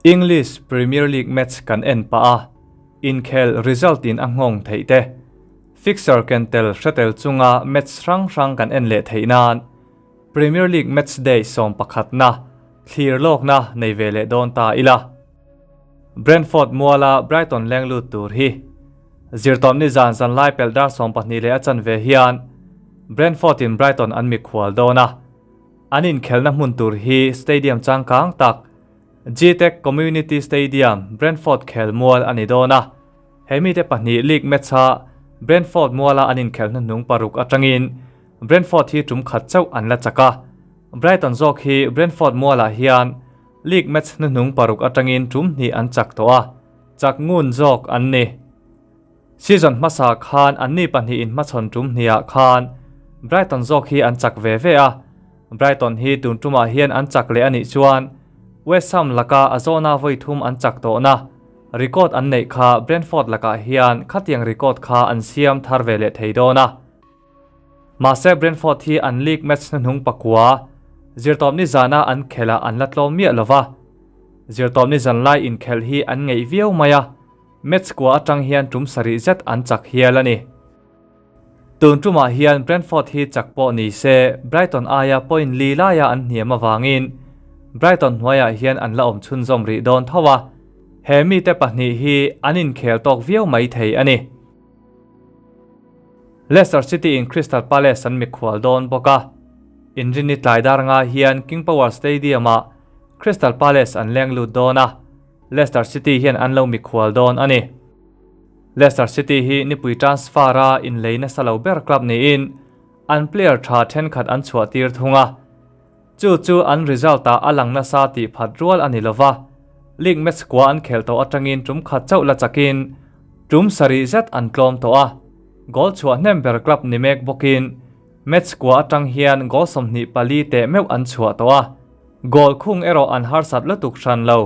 English Premier League match kan en pah a, inkhel result in a nghawng theih te, fixture ken tel hre tel chunga match hrang hrang kan en leh theih nan Premier League match day 11na thlir lawkna nei ve leh dawn ta ila. Brentford muala Brighton leng lut tur hi Zirtawpni zan zanlai pelh dar 12 leh a chanve hian Brentford in Brighton an mikhual dawn a, an inkhelna hmun tur hi stadium changkang tak Gtech Community Stadium, Brentford khel mual a ni dawn a. He mite pahnih league match-a Brentford muala an inkhelh hnuhnung paruk atangin Brentford hi tum khat chauh an la chak a. Brighton zawk hi Brentford mualah hian league match hnuhnung paruk atangin tum hnih an chak tawh a, chak ngun zawk an ni. Season hmasa khan anni pahnih inhmachhawn tum hniah khan Brighton zawk hi an chak ve ve a. Brighton hi tun tumah hian an chak leh a nih chuan West Ham laka a zawna vawi thum an chak tawhna record an neih kha Brentford lakah hian khatiang record kha an siam thar ve leh thei dawn a. Mahse Brentford hi an league match hnuhnung pakua Zirtawpni zana an khelh ah an la tlawm miah lova. Zirtawpni zanlai inkhelh hi an ngeih viau mai a, match kua atang hian tum sarih zet an chak hial a ni. Tun tumah hian Brentford hi chak pawh ni se Brighton aia point li laia an hniam avangin Brighton hnuaiah hian an la awm chhunzawm rih dawn tho a, he mite pahnih hi an inkhel tawk viau mai thei a ni. Leicester City in Crystal Palace an mikhual dawn bawk a, Inrinni tlai dar nga hian King Power Stadium-ah Crystal Palace an leng lut dawn a, Leicester City hian an lo mikhual dawn a ni. Leicester City hi nipui transfer a inlei nasa lo ber club niin an player tha thenkhat an chhuah tir thung a. Chu chu an result ah a lang nasa tih phat rual a ni lova. League match kua an khel tawh atangin tum khat chauh la chakin tum sarih zet an tlawm tawh a. Goal chhuah hnem ber club ni mek bawkin match kua atang hian goal 24 teh meuh an chhuah tawh a. Goal khung erawh an harsat lutuk hran lo.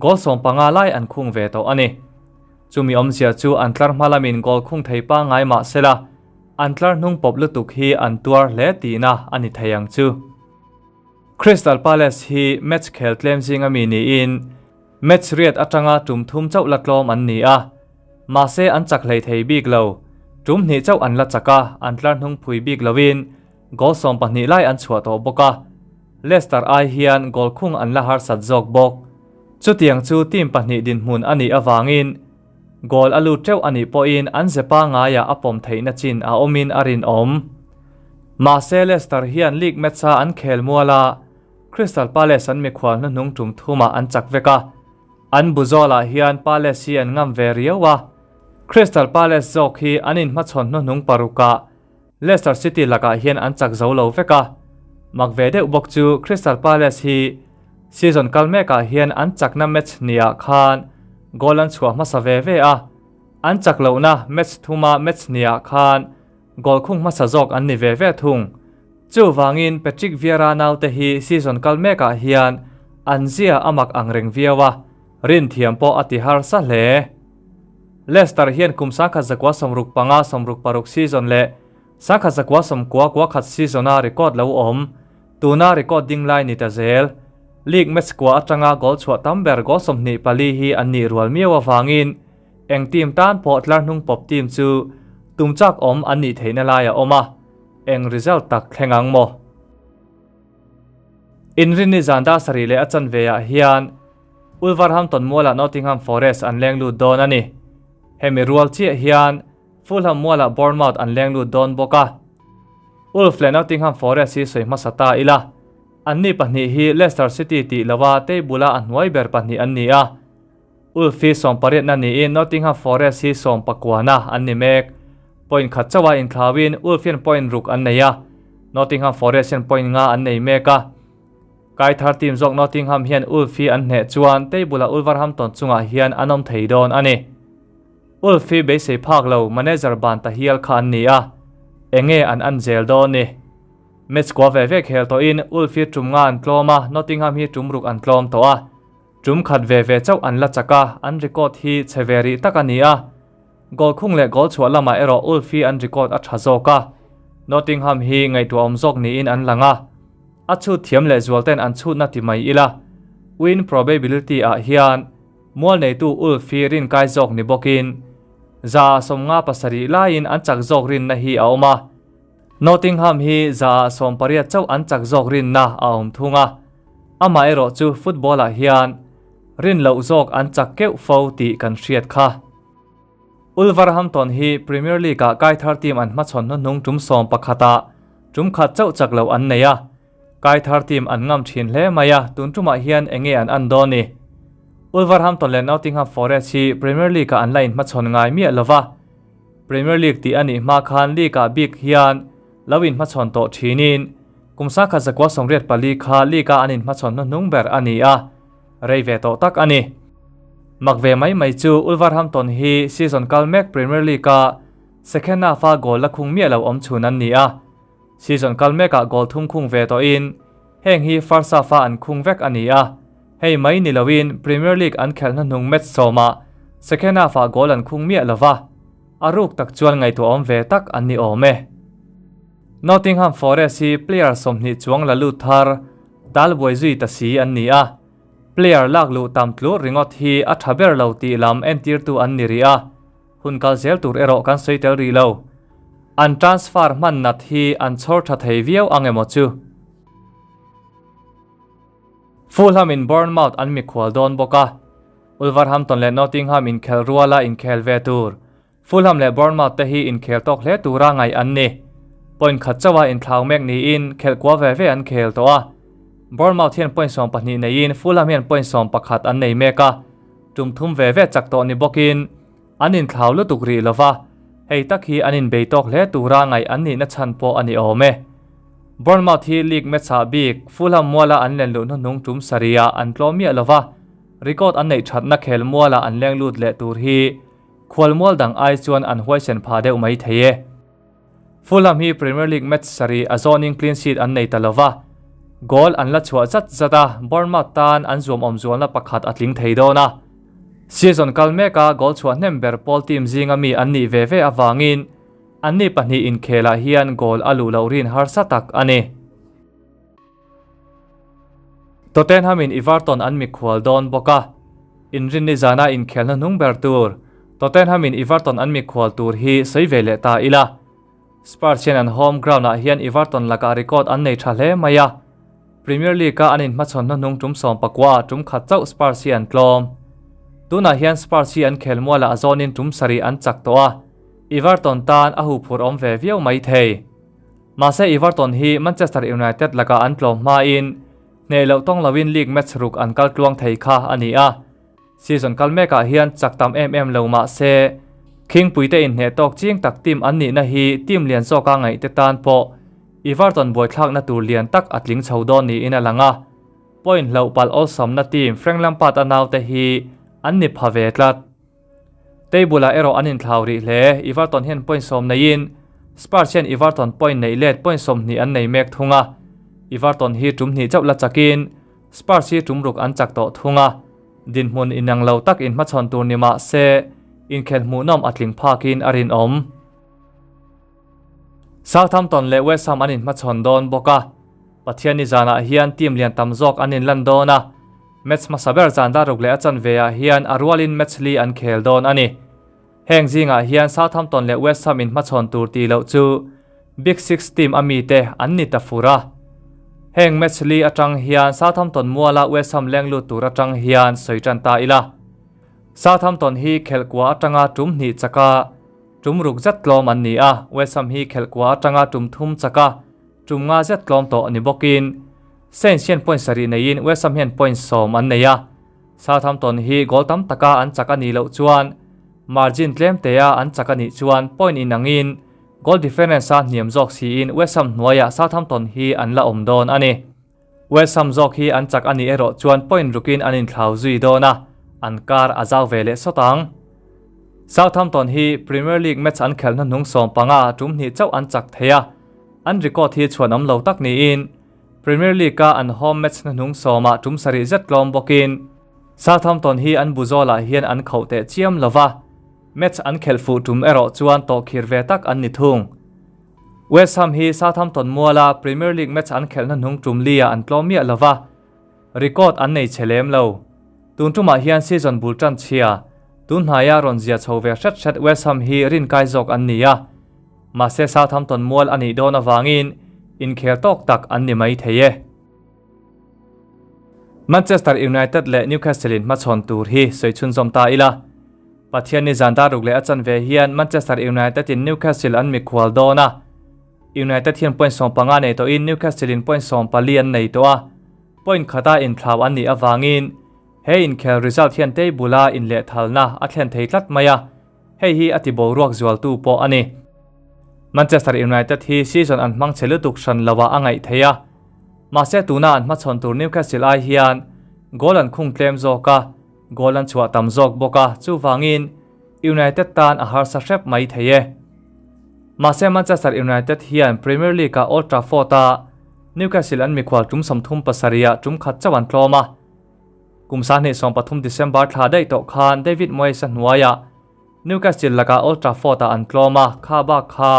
Goal 15 lai an khung ve tawh a ni. Chumi awmzia chu an tlar hma lamin goal khung thei pangngai mah sela, an tlar hnung pawp lutuk hi an tuar hle tihna a ni thei ang chu. Crystal Palace hi match khel tlem zinga mi niin match riat atanga tum thum chauh la tlawm an ni a, mahse an chak hlei thei bik lo. Tum hnih chauh an la chak a, an tlar hnung phui bik loin goal 12 lai an chhuah tawh bawk a. Leicester ai hian goal khung an la harsat zawk bawk. Chutiang chu team pahnih dinhmun a nih avangin goal a lut teuh a nih pawhin an ze pangaiah a pawm theihna chin a awmin a rinawm. Mahse Leicester hian league match-a an khel mual a, Crystal Palace an mikhual hnuhnung tum thumah an chak vek a. An buzawlah hian Palace hi an ngam ve riau a, Crystal Palace zawk hi an inhmachhawn hnuhnung parukah Leicester City lakah hian an chak zo lo vek a. Mak ve deuh bawk chu Crystal Palace hi season kal mekah hian an chakna match hniah khan goal an chhuah hmasa ve ve a. An chak lohna match thuma match hniah khan goal khung hmasa zawk an ni ve ve thung. Chuvangin Patrick Vieira naute hi season kal mekah hian an zia a mak ang reng viau a, rin thiam pawh a ti harsa hle. Leicester hian kum 1965 66 season leh 1991 season a record lo awm, tuna record ding lai ni ta zel. League match kua atanga goal chhuah tam ber goal 24 hi an nih rual miau avangin eng team tan pawh tlar hnung pawp team chu tum chak awm an nih theihna lai a awm a, eng result tak thleng ang maw? Inrinni zan dar sarih leh a chanve ah hian Wolverhampton mualah Nottingham Forest an leng lut dawn a ni. Hemi rual chiah hian Fulham mualah Bournemouth an leng lut dawn bawk a. Wolves leh Nottingham Forest hi sawi hmasa ta ila. Anni pahnih hi Leicester City tih loha table-a a hnuai ber pahnih an ni a. Wolves hi 18na niin Nottingham Forest hi 19na an ni mek. Point khat chauha inthlauin Wolves hian point ruk an nei a, Nottingham Forest hian point nga an nei mek a. Kai thar team zawk Nottingham hian Wolves hi an hneh chuan table-a Wolverhampton chungah hian an awm thei dawn a ni. Wolves hi beisei phak lo manager ban ta hial kha an ni a, enge an an zel dawn ni. Match kua ve ve khel tawhin Wolves hi tum nga an tlawm a, Nottingham hi tum ruk an tlawm tawh a. Tum khat ve ve chauh an la chak a, an record hi chhe ve rih tak a ni a. Goal khung leh goal chhuah lamah erawh Wolves hi an record a tha zawk a, Nottingham hi ngaihtuahawm zawk niin an lang a. A chhut thiam leh zual ten an chhutna ti mai ila. Win probability ah hian mual neitu Ulf hi rinkai zawk ni bawkin 57% laiin an chak zawk rinna hi a awm a. Nottingham hi 18% chauh an chak zawk rinna a awm thung a. Amaherawh chu football ah hian rin loh zawk an chak keuh fo tih kan hriat kha. Wolverhampton hi Premier League ah kai thar team an hmachhawn hnuhnung tum 11 ah tum khat chauh chak loh an nei a. Kai thar team an ngam thin hle mai a, tun tumah hian enge an an dawn ni? Wolverhampton leh Nottingham Forest hi Premier League ah an la inhmachhawn ngai miah lova. Premier League tih a nih hma khan league ah bik hian lo inhmachhawn tawh thinin kum 1984 kha league a an inhmachhawn hnuhnung ber a ni a, rei ve tawh tak a ni. Mak ve mai mai chu Wolverhampton hi season kal mek Premier League a second half a goal la khung miah lo awm chhun an ni a. Season kal mekah goal thum khung ve tawhin heng hi first half a an khung vek a ni a, hei mai ni loin Premier League an khelh hnuhnung match sawmah second half ah goal an khung miah lova, a ruk tak chuan ngaihtuahawm ve tak an ni awm e. Nottingham Forest hi player 20 chuang la lut thar tal buai zui ta si an ni a, player lak luh tam tlur ringawt hi a tha ber lo tih lam entirtu an ni rih a, hun kal zel tur erawh kan sawi tel rih lo. An transfer hman nat hi an chhawr tha thei viau ang emaw chu. Fulham in Bournemouth an mikhual dawn bawk a. Wolverhampton leh Nottingham inkhel ruala inkhel ve tur. Fulham leh Bournemouth te hi inkhel tawk hle tura ngaih an ni. Point khat chauha inthlau mek niin khelh kua ve ve an khel tawh a. Bournemouth hian point 12 neiin Fulham hian point 11 an nei mek a. Tum thum ve ve chak tawh ni bawkin an inthlau lutuk rih lova, hei tak hi an inbei tawk hle tura ngaih an nihna chhan pawh a ni awm e. Bournemouth hi league match ah bik Fulham muala an len luh hnuhnung tum sarihah an tlawm miah lova, record an neih thatna khel muala an leng lut leh tur hi khual mual dang ai chuan an huaisen pha deuh mai thei e. Fulham hi Premier League match sarih a zawnin clean sheet an nei ta lova, goal an la chhuah zat zat a, Bournemouth tan an zuam awm zualna pakhat a tling thei dawn a. Season kal meka goal chhuah hnem ber pawl team zinga mi an nih ve ve avangin anni pahnih inkhelah hian goal a luh loh rin harsa tak a ni. Tottenham in Everton an mikhual dawn bawk a, inrinni zana inkhelna hnung ber tur Tottenham in Everton an mikhual tur hi sawi ve leh ta ila. Spurs hian an home ground ah hian Everton lakah record an nei tha hle mai a, Premier League a an inhmachhawn hnuhnung tum 19 ah tum khat chauh Spurs hi an tlawm. Tunah hian Spurs hi an khelmualah a zawnin tum sarih an chak tawh a, Everton tan a huphurh awm ve viau mai thei. Mahse Everton hi Manchester United lakah an tlawm hmain hneh loh tawng loin league match ruk an kal tluang thei kha a ni a. Season kal mekah hian chak tam em em lo mahse khingpuite inhneh tawk ching tak team an nihna hi team lian zawka ngaihte tan pawh Everton buaithlakna tur lian tak a tling chho dawn niin a lang a. Point hloh palh awlsamna team Frank Lampard a naute hi an ni pha ve tlat. Table ah erawh an inthlau rih hle. Everton hian point 10 neiin Spurs hian Everton point neih let point 20 an nei mek thung a. Everton hi tum hnih chauh la chakin Spurs hi tum ruk an chak tawh thung a. Dinhmun inang lo tak inhmachhawn tur ni mah se inkhel hmuhnawm a tling phakin a rinawm. Southampton leh West Ham an inhmachhawn dawn bawk a. Pathianni zanah hian team lian tam zawk an inlan dawn a. Match hmasa ber zan dar ruk leh a chanve ah hian a rualin match li an khel dawn a ni. Heng zingah hian Southampton leh West Ham inhmachhawn tur tih loh chu Big Six team a mite an ni ta fur a. Heng match li atang hian Southampton muala West Ham leng lut tur atang hian sawi tan ta ila. Southampton hi khelh kua atanga tum hnih chaka tum ruk zet tlawm an ni a, West Ham hi khelh kua atanga tum thum chaka tum nga zet tlawm tawh ni bawkin Saints hian point sarih neiin West Ham hian point 10 an nei a. Southampton hi goal tam taka an chak a nih loh chuan margin tlem tea an chak a nih chuan point inangin goal difference a hniam zawk siin West Ham hnuaiah Southampton hi an la awm dawn a ni. West Ham zawk hi an chak a nih erawh chuan point rukin an inthlau zui dawn a, an kar a zau ve leh sawt ang. Southampton hi Premier League match an khelh hnuhnung 15 tum hnih chauh an chak thei a, an record hi chhuan awm lo tak niin Premier League a an home match hnuhnung 10 ah tum sarih zet tlawm bawkin Southampton hi an buzawlah hian an khauh teh chiam lova, match an khelh fuh tum erawh chuan tawh khir ve tak an ni thung. West Ham hi Southampton muala Premier League match an khelh hnuhnung tum li ah an tlawm miah lova. Record an nei chhe lem lo. Tun tumah hian season bul tan chhia, tun hnaia rawn zia chho ve hret hret West Ham hi rinkai zawk an ni a. Mahse Southampton mual a nih dawn avangin inkhel tawk tak an ni mai thei e. Manchester United leh Newcastle in hmachhawn tur hi sawi chhunzawm ta ila. Pathianni zan dar ruk leh a chanve hian Manchester United in Newcastle an mikhual dawn a. United hian point 15 nei tawhin Newcastle in point 14 an nei tawh a. Point khata inthlau an nih avangin he inkhel result hian table a inlehthalna a thlen thei tlat mai a, hei hi a ti boruak zualtu pawh a ni. Manchester United hi season an hmang chhe lutuk hran loah a ngaih theih a, mahse tuna an hmachhawn tur Newcastle ai hian goal an khung tlem zawk a, goal an chhuah tam zawk bawk a, chuvangin United tan a harsa hrep mai thei e. Mahse Manchester United hian Premier League-ah Old Trafford-a Newcastle an mikhual tum 37 ah tum khat chauh an tlawm a. Kum 2013 December thla daih tawh khan David Moyes-a hnuaiah Newcastle lakah Old Trafford-ah an tlawm a, kha bak kha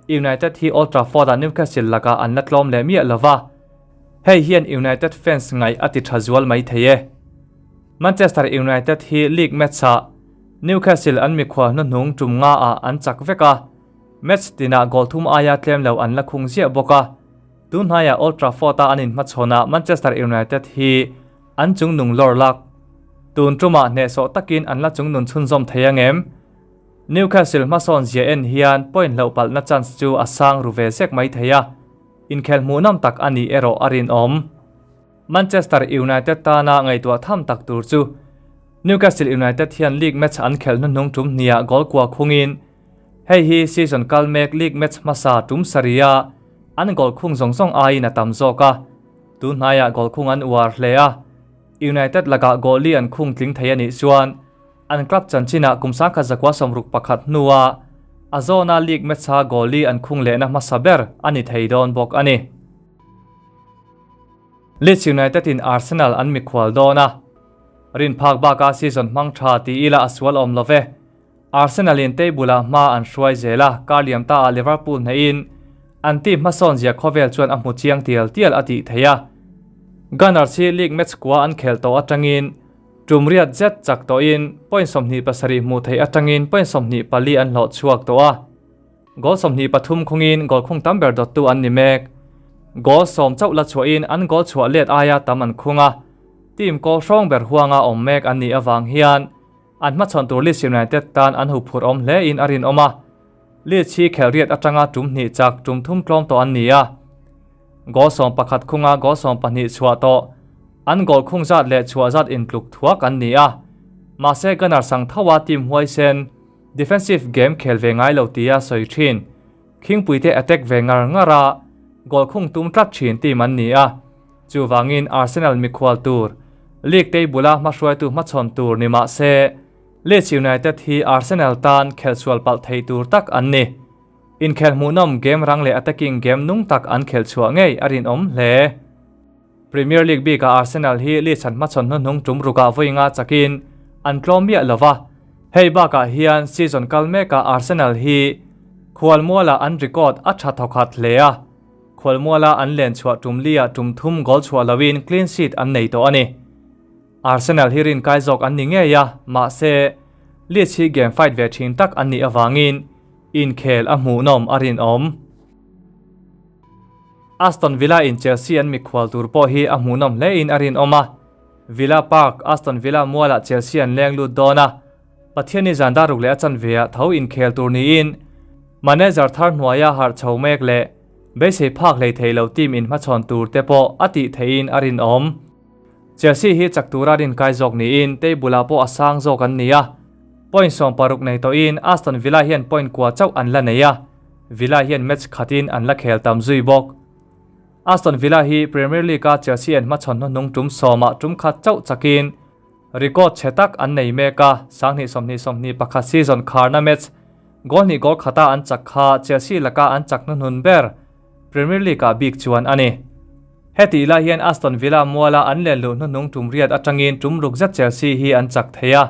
United hi Old Trafford-ah Newcastle lakah an la tlawm leh miah lova. Hei hian United fans ngaih a ti tha zual mai thei e. Manchester United hi league match-ah Newcastle an mikhual hnuhnung tum nga ah an chak vek a, match tinah goal thum aia tlem lo an la khung ziah bawk a. Tun hnaiah Old Trafford-a an inhmachhawnah Manchester United hi an chungnung lawr lak. Tun tumah hnehsawh takin an la chungnun chhunzawm thei ang em? Newcastle hmasawn zia en hian point hloh palhna chance chu a sang ru ve zek mai thei a, inkhel hmuhnawm tak a nih erawh a rinawm. Manchester United tana ngaihtuah tham tak tur chu Newcastle United hian league match an khelh hnuhnung tum hniah goal kua khungin hei hi season kal mek league match hmasa tum sarih a an goal khung zawng zawng aiin a tam zawk a, tun hnaiah goal khung an uar hle a, United lakah goal li an khung tling thei a nih chuan an club chanchinah kum 1961 hnua a zawna league match-a goal li an khung lehna hmasa ber a ni thei dawn bawk a ni. Leeds United in Arsenal an mikhual dawn a, rin phak baka season hmang tha ti ila a sual awm lo ve. Arsenal in table ah hma an hruai zel a, kar liam ta ah Liverpool hneh in an team hmasawn zia khawvel chuan a hmu chiang tial tial a tih theih a. Gunners hi league match kua an khel tawh atangin tum riat zet chak tawhin point 27 hmuh theih atangin point 24 an hlawh chhuak tawh a. Goal 23 khungin goal khung tam ber dawttu an ni mek. Goal 10 chauh la chhuahin an goal chhuah let aia tam an khung a. Team kawl hrawng ber huanga awm mek an nih avang hian an hmachhawn tur Leeds United tan an huphurh awm hle in a rinawm a. Leeds hi khel riat atanga tum hnih chak tum thum tlawm tawh an ni a. Goal 11 khunga goal 12 chhuah tawh an goal khung zat leh chhuah zat intluk thuak an ni a. Mahse Gunner sang tho a team huaisen Defensive game khel ve ngai lo tia sawi thin. Khingpuite attack ve ngar ngar a, goal khung tum tlat thin team an ni a. Chuvangin Arsenal mikhual tur, league table a hmahruaitu hmachhawn tur ni mah se, Leeds United hi Arsenal tan khelhsual palh thei tur tak an ni. Inkhel hmuhnawm game rang leh attacking game nung tak an khelh chhuah ngei a rinawm hle. Premier League bikah Arsenal hi Leeds an hmachhawn hnuhnung tum rukah vawi nga chakin an tlawm miah lo va. Hei bakah hian season kal mekah Arsenal hi khualmualah an record a tha thawkhat hle a, khualmuala an len chhuah tum liah tum thum goal chhuah loin clean sheet an nei tawh a ni. Arsenal hi rinkai zawk an ni ngei a, mahse Leeds hi game fight ve thin tak an nih avangin inkhel a hmuhnawm a rinawm. Aston Villa in Chelsea an mikhual tur pawh hi a hmuhnawm hle in a rinawm a. Villa Park, Aston Villa mualah Chelsea an leng lut dawn a. Pathianni zan dar ruk leh a chanve ah tho inkhel tur niin manager thar hnuaia harh chho mek leh beisei phak hlei thei lo team in hmachhawn tur te pawh a tih theihin a rinawm. Chelsea hi chak tura rinkai zawk niin table ah pawh a sang zawk an ni a. Point 16 nei tawhin Aston Villa hian point kua chauh an la nei a. Villa hian match khatin an la khel tam zui bawk. Aston Villa hi Premier League-a Chelsea an hmachhawn hnuhnung tum sawmah tum khat chauh chakin record chhe tak an nei mek a, 2020 21 season kharna match goal hnih goal khata an chak kha Chelsea laka an chak hnuhnun ber Premier League-ah bik chuan a ni. Hetih lai hian Aston Villa muala an len luh hnuhnung tum riat atangin tum ruk zet Chelsea hi an chak thei a.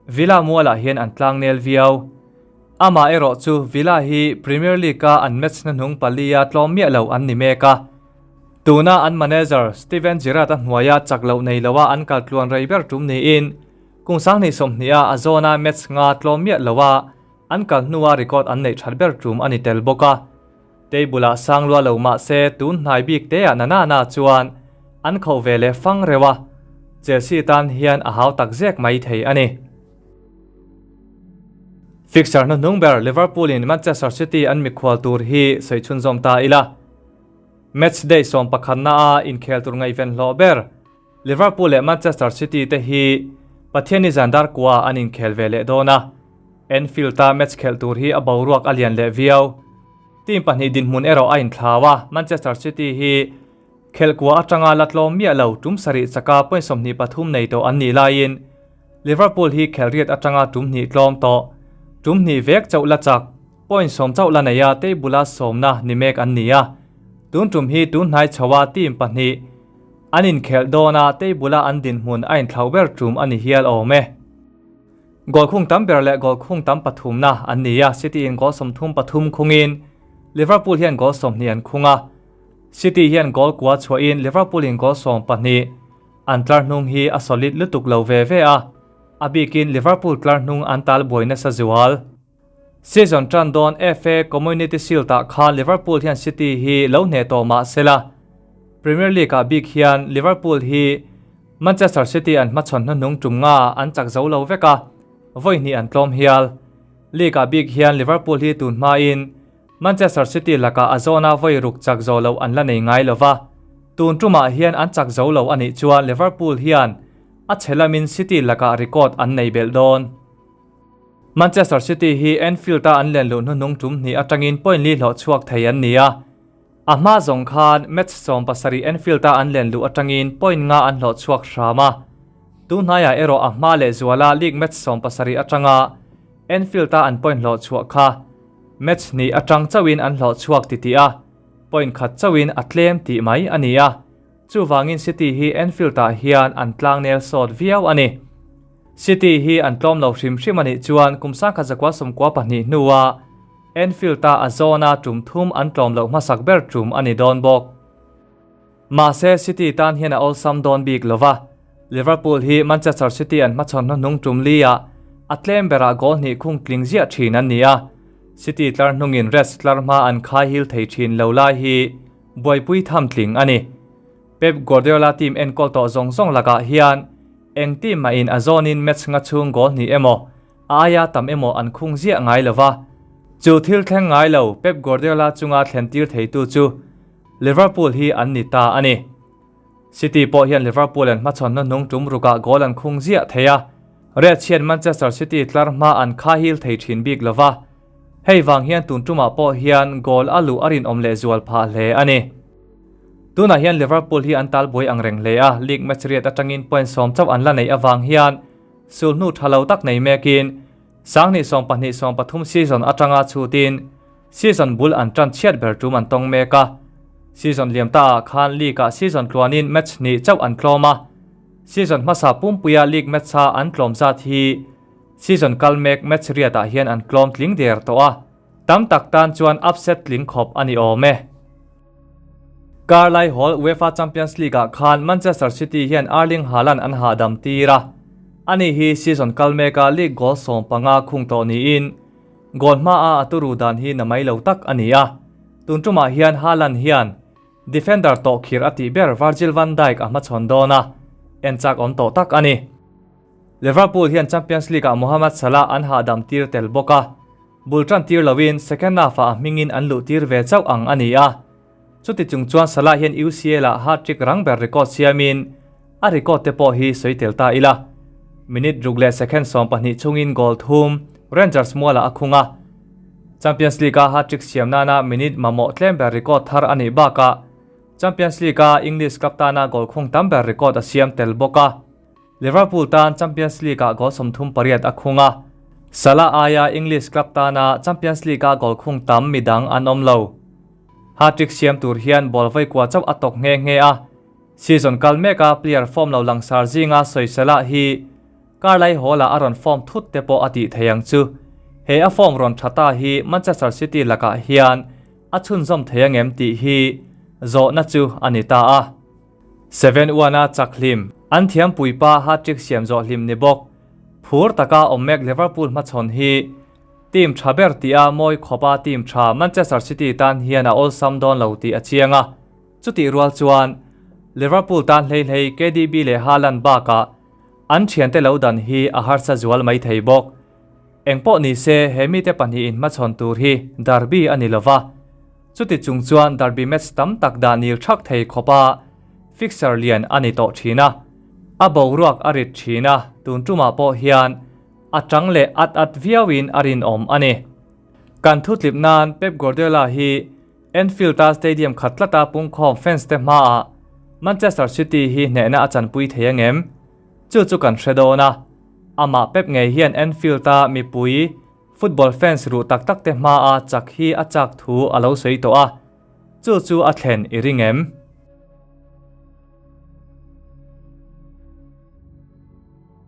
Villa mualah hian an tlang nel viau. Amah erawh chu Villa hi Premier League-a an match hnuhnung palia tlawm miah lo an ni mek a. Tuna an manager Steven Gerrard-a hnuaia chak loh nei loa an kal tluan rei ber tum niin kum 2020 a a zawna match nga tlawm miah loa an kal hnua record an neih that ber tum a ni tel bawk a. Table ah sang lua lo mah se tun hnai bik te ah Nanana chuan an khauh ve leh fang reuh a, Chelsea tan hian a hau tak zek mai thei a ni. Fixture hnuhnung ber Liverpool in Manchester City an mikhual tur hi sawi chhunzawm ta ila. Match day 11 na a inkhel tur ngaihven hlawh ber Liverpool leh Manchester City te hi Pathianni zan dar kua an inkhel ve leh dawn a, Anfield-a match khelh tur hi a boruak a lian leh viau. Team pahnih dinhmun erawh a inthlau a, Manchester City hi khelh kua atanga la tlawm miah lo tum sarih chaka point 23 nei tawh an nih laiin Liverpool hi khelh riat atanga tum hnih tlawm tawh tum hnih vek chauh la chak point 10 chauh la nei a table-a sawmna ni mek an ni a, tun tum hi tun hnai chho a team pahnih an inkhelh dawn a table-a an dinhmun a inthlauh ber tum a ni hial awm e. Goal khung tam ber leh goal khung tam pathumna an ni a, City in goal 33 khungin Liverpool hian goal 20 an khung a, City hian goal kua chhuahin Liverpool in goal 12 an tlar hnung hi a solid lutuk lo ve ve a, a bikin Liverpool tlar hnung an tal buai nasa zual. Season tan dawn FA Community Shield ah khan Liverpool hian City hi lo hneh tawh mah sela, Premier League ah bik hian Liverpool hi Manchester City an hmachhawn hnuhnung tum nga an chak zo lo vek a, vawi hnih an tlawm hial. League ah bik hian Liverpool hi tun hmain Manchester City lakah a zawna vawi ruk chak zo lo an la nei ngai lova, tun tumah hian an chak zo lo a nih chuan Liverpool hian a chhe lamin City lakah record an nei belh dawn. Manchester City hi Anfield-a an len luh hnuhnung tum hnih atangin point li hlawh chhuak thei an ni a, a hma zawng khan match 70 Anfield-a an len luh atangin point nga an hlawh chhuak hram a, tunhnaiah erawh a hma leh zuala league match 70 atanga Anfield-a an point hlawh chhuah kha match hnih atang chauhin an hlawh chhuak titih a, point khat chauhin a tlem tih mai a ni a, chuvangin City hi Anfield-ah hian an tlangnel sawt viau a ni. City hi an tlawm lo hrim hrim a nih chuan kum 1992 hnua Anfield-a a zawna tum thum an tlawm loh hmasak ber tum a ni dawn bawk. Mahse City tan hian a awlsam dawn bik lova, Liverpool hi Manchester City an hmachhawn hnuhnung tum li-ah a tlem berah goal hnih khung tling ziah thin an ni a, City tlar hnungin Reds tlar hma an khai hil thei thin lo lai hi buaipui tham tling a ni. Pep Guardiola team enkawl tawh zawng zawng lakah hian eng team mahin a zawnin match nga chhung goal hnih emaw a aia tam emaw an khung ziah ngai lova. Chu thil thleng ngai lo Pep Guardiola chunga thlen tir theitu chu Liverpool hi an ni ta a ni. City pawh hian Liverpool an hmachhawn hnuhnung tum rukah goal an khung ziah thei a, Reds hian Manchester City tlar hma an kha hil thei thin bik lova, hei vang hian tun tumah pawh hian goal a luh a rinawm leh zual phah hle a ni. Tunah hian Liverpool hi an tal buai ang reng hle a, league match riat atangin point 10 chauh an la neih avang hian sul hnu tha lo tak nei mekin 2012-13 season atanga chhutin season bul an tan chhiat ber tum an tawng mek a, season liam ta ah khan league ah season tluanin match hnih chauh an tlawm a, season hmasa pumpuia league match a an tlawm zat hi season kal mek match riat ah hian an tlawm tling der tawh a, tam tak tan chuan upset tling khawp a ni awm e. Karlai Hall UEFA Champions League ah khan Manchester City hian Erling Haaland an hahdam tir a, ani hi season kal meka league goal 15 khung tawh niin goal hma a a turu dan hi na mai lo tak a ni a, tun tumah hian Haaland hian defender tawh khir a tih ber Virgil van Dijk a hmachhawn dawn a, en chak awm tawh tak a ni. Liverpool hian Champions League ah Mohamed Salah an hahdam tir tel bawk a, bul tan tir loin second half ah a hmingin an luh tir ve chauh ang a ni a, chuti chung chuan Salah hian UCL ah hat-trick rang ber record siamin a record te pawh hi sawi tel ta ila. Minute ruk leh second 12 chungin goal thum Rangers mualah a khung a, Champions League a hat-trick siam nana minute mamawh tlem ber record thar a nih bakah Champions League a English club tana goal khung tam ber record a siam tel bawk a. Liverpool tan Champions League ah goal 38 a khung a, Salah aia English club tana Champions League a goal khung tam midang an awm lo. Hat-trick siam tur hian ball vawi kua chauh a tawk nghe nghe a, season kal meka player form lo langsar zinga sawi Salah hi Karlai Hall-ah a rawn form thut te pawh a tih thei ang chu. He a form rawn tha ta hi Manchester City lakah hian a chhunzawm thei angem tih hi Zawhna chu a ni ta a. 7-1 a chak hlim, an thiampuipa hat-trick siam zawh hlim ni bawk. Phur taka awm mek Liverpool hmachhawn hi team tha ber tia mawi khawpa team tha Manchester City tan hian a awlsam dawn lo tih a chiang a. Chutih rual chuan Liverpool tan hlei hlei KDB leh Haaland bakah an thiante lo dan hi a harsa zual mai thei bawk. Engpawh ni se he mite pahnihin hmachhawn tur hi derby a ni lova. Chuti chung chuan derby match tam tak dah nil thak thei khawpa fixture lian a ni tawh thin a. A boruak a rit thin a, tun tumah pawh hian a tang leh at at viauin a rinawm a ni. Kan thutlip nan Pep Guardiola hi Anfield-a stadium khat tlata pungkhawm fans te hmaah Manchester City hi hnehna a chanpui thei angem? Chu chu kan hre dawn a. Amah Pep ngei hian Anfield-a mipui football fans ruh tak tak te hmaa chak hi a chak thu a lo sawi tawh a, chu chu a thlen i ring em?